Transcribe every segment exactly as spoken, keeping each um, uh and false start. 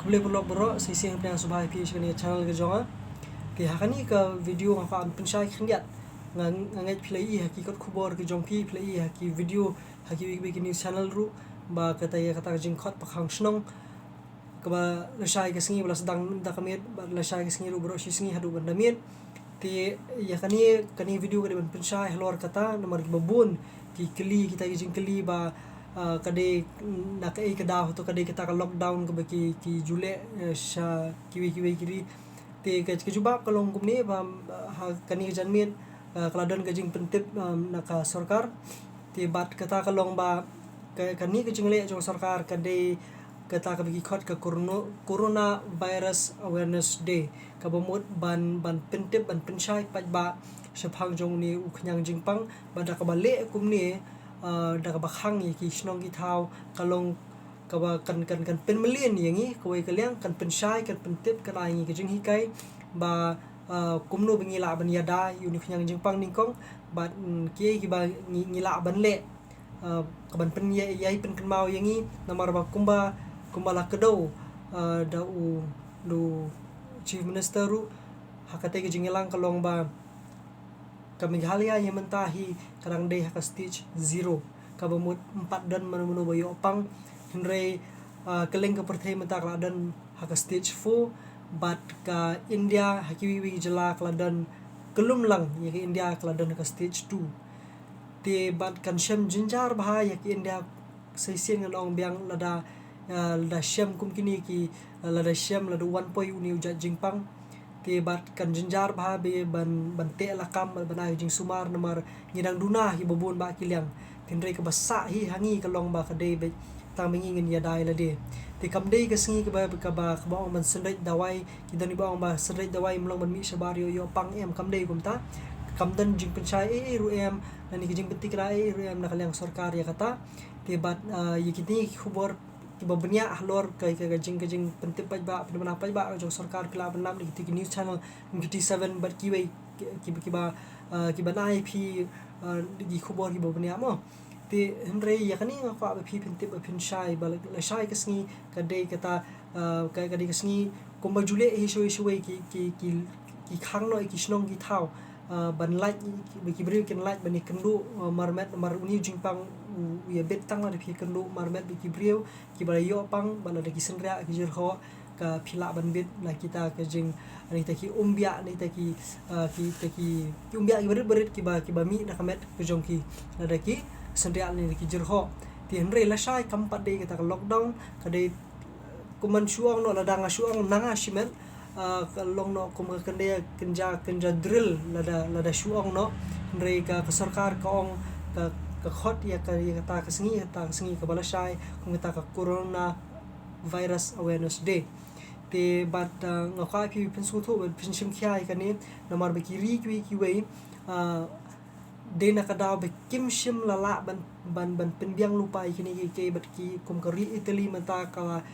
Khublei paralok baroh, sa shisien nga pdiang sngewbha ïa phi sha kane ka channel ka jong nga. Te ha kane ka video nga kwah ban pynshai khyndiat. Nga, nga ngeit phi la ïohi ha ki kot khubor ka jong phi, phi la ïohi ha ki video, ha kiwei kiwei ki news channel ruh, ba kata ïa kata ka jingkhot pakhang shnong kaba lashai ka sngi ba la sdang mynta ka miet, ba lashai ka sngi ruh baroh shi sngi haduh ban da miet. Te ïa kane, kane video ka dei ban pynshai halor kata, namar kiba bun ki kylli, kita ki jingkylli ba, ah, ka dei na kaei ka daw, hato ka dei kata ka lockdown kaba ki, ki ju leh, eh, sha kiwei kiwei ki ri. Te ka, ka jubab ka long kumne ba, ah, ha kane ka janmiet, ah, ka la don ka jingpyntip, ah, na ka sorkar. Te bad kata ka long ba ka, kane ka jingleh jong sorkar ka dei kata kaba ki khot ka Corona, Corona Virus Awareness Day, kaba mut ban, ban pyntip, ban pynshai paidbah shaphang jong une u khñiang jingpang, bad da kaba leh kumne, ah, da kaba khang ïa ki shnong ki thaw, ka long kaba kan, kan, kan pynmlien ïa ngi, kawei ka liang kan pynshai, kan pyntip, kan ai ngi ka jinghikai ba, ah, kumno ba ngi lah ban ïada ïa une u khñiang jingpang nyngkong, bad, mm, kiei kiba ngi, ngi lah ban leh, ah, ka ban pyn ïa, ïa pynkynmaw ïa ngi, namar ba kumba, kumba la kdew, ah, da u, da u Chief Minister ruh ha katei ka jingïalang ka long ba ka Meghalaya ïa mynta hi ka dang dei ha ka stage zero, kaba mut ym pat don mano mano ba ïoh pang. Hynrei, ah, kylleng ka pyrthei mynta ka la don ha ka stage four, bad ka India ha kiwei kiwei ki jylla ka la don, ka lum lang ïa ka India, ka la don ha ka stage two. Te bad kan shem jynjar bha ïa ka India, sa shisien ngan ong biang, lada, ah, lada shem kum kine ki, ah, lada shem, lada wan poi une u jait jingpang. Te bad kan jynjar bha ba ban, ban teh lakam, ban, ban ai jingsumar, namar ngi dang duna hi ba bun bah ki liang. Te hynrei kaba sah hi ha ngi ka long ba ka dei beit tang ba ngi ngin ïada ïa lade. Te kam dei ka sngi kaba, kaba, kaba ong ban synreit dawai, ki don kiba ong ba synreit dawai ym long ban mih shabar ïoh, ïoh pang, em, kam dei kumta. Kam don jingpynshai ei ei ruh em, lane ka jingpyntikna ei ei ruh em na ka liang sorkar ïa kata. Te bad, ah, ïa kine ki khubor kiba bniah halor ka, ka, ka jing, ka jingpyntip paidbah, pynbna paidbah ka jong sorkar, phi lah ban lap da kita ki news channel, ki T seven bad kiwei, ki, kiba, kiba, ah, kiba ai phi, ah, ki khubor kiba bniah mo. Te hynrei ïa kane nga kwah ba phi pyntip, ba phin shai ba la, lashai ka sngi ka dei kata, ah, ka, ka dei ka sngi kumba ju leh hi shawei shawei ki, ki, ki, ki khang noh ïa ki shnong ki thaw, ah, ban lait, ba ki briew kin lait ban ïakynduh, ah, marmet, namar une u jingpang u, u ïabit tang lada phi ïakynduh marmet bad ki briew kiba la ïoh pang, bad lada ki synriah ki jyrhoh, ka phi lah ban bit na kita ka jing, na kita ki umbiah, na kita ki, ah, ki, kita ki, ki umbiah kiba rit ba rit kiba, kiba mih na ka met ka jong ki, lada ki synriah ne ki jyrhoh. Te hynrei lashai kam pat dei kata ka lockdown, ka dei, kumban shu ong noh, lada nga shu ong na nga shimet, ah, ka long noh kum ka kynja, kynja, kynja drill lada, lada shu ong noh. Hynrei ka, ka sorkar ka ong, ka, ka khot ïa ka, ïa kata ka sngi, kata ka sngi kaba lashai kum kata ka Corona Virus Awareness Day. Te bad, ah, nga kwah phi pynsngewthuh, bad phin shim khia ïa kane, namar ba ki ri kiwei kiwei, ah, dei na ka daw ba kim shym la lah ban, ban, ban pynbiang lypa ïa kine kiei kiei, bad ki kum ka ri Italy mynta ka,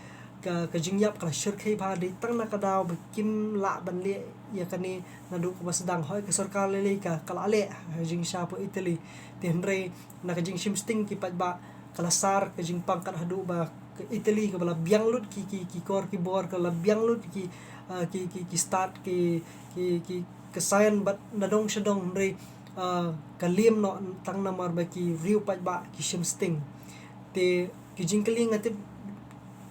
ka, ka jingïap ka la shyrkhei bha, dei tang na ka daw ba kim lah ban leh ïa kane naduh kaba sdang. Hooid ka sorkar lei lei ka, ka la leh ha jingshisha pdeng Italy. Te hynrei na ka jingshim sting ki paidbah, ka la sar ka jingpang kat haduh ba ka Italy kaba la biang lut ki, ki, ki kor ki bor, ka la biang lut ki, ah, ki, ki, ki stad, ki, ki, ki, ka science bad na dong sha dong, hynrei, ah, ka liem noh tang namar ba ki riew paidbah ki shim sting. Te ki jingkylli nga tip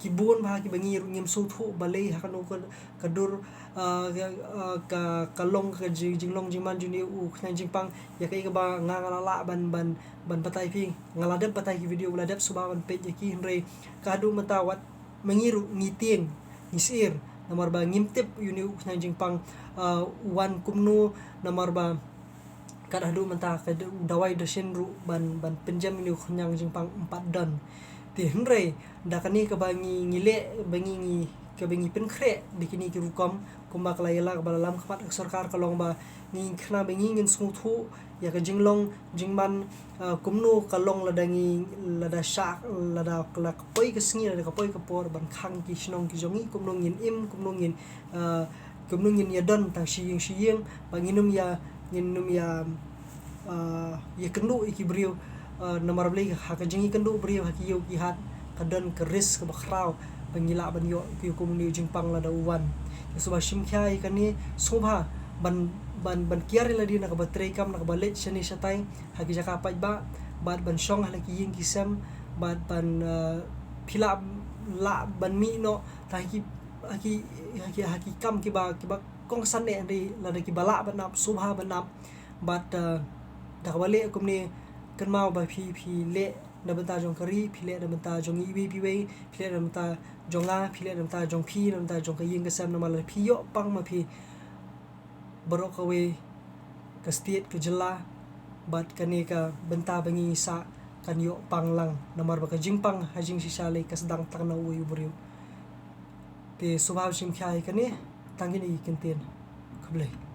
ki bun bha kiba ngi ruh ngim sngewthuh balei ha kano ka, ka dur, ah, ka, ah, ka, ka long ka jing, jinglong jingman jong une u khñiang jingpang. Ïa kaei kaba nga, nga la lah ban, ban, ban batai phi, nga la dep batai ki video, la dep suba ban peit ïa ki, hynrei ka haduh mynta wat ma ngi ruh ngi tieng, ngi syier, namar ba ngim tip ïa une u khñiang jingpang, ah, u wan kumno, namar ba kat haduh mynta ka d-, u dawai dashin ruh ban, ban pynjem ïa une u khñiang jingpang ym pat don. Te hynrei da kane kaba ngi, ngi leh, ba ngi, ngi, kaba ngi pynkhreh da kine ki rukom, kumba ka la ïalam, kaba la lam khmat ka sorkar, ka long ba ngi, khnang ba ngi ngin sngewthuh ïa ka jinglong jingman, ah, kumno ka long lada ngi, lada shah, lada ka la ka poi ka sngi, lada ka poi ka por ban khang ki shnong ki jong ngi, kumno ngin im, kumno ngin, ah, kumno ngin ïadon tang shi ïing shi ïing, ba ngin ym ïa, ngin ym ïa, ah, ïakynduh ïa ki briew, ah, namar balei, ha ka jingïakynduh briew ha ki ïew ki hat ka don ka risk kaba khraw ba ngi lah ban ïoh ïa kum une u jingpang lada u wan. Te sngewbha shim khia ïa kane, sngewbha ban, ban, ban kiar ïa lade na kaba trei kam, na kaba leit shane shatai ha ki jaka paidbah, bad ban shong ha la ki ïing ki sem, bad ban, eh, phi lah, lah ban mih noh tang ha ki, ha ki, ha ki, ha ki kam kiba, kiba kongsan eh, hynrei lada kiba lah ban ap, sngewbha ban ap. Bad, eh, da kaba leh kumne, kynmaw ba phi, phi leh na bynta jong ka ri, phi leh na bynta jong iwei pa iwei, phi leh na bynta jong nga, phi leh na bynta jong phi, na bynta jong ka ïing ka sem, namar lada phi ïoh pang ma phi, baroh kawei ka state, ka jylla, bad kane ka bynta ba ngi sah kan ïoh pang lang, namar ba ka jingpang ha jingshisha lei ka sdang tang na uwei u briew. Te sngewbha shim khia ïa kane, tang kine ki kyntien. Khublei.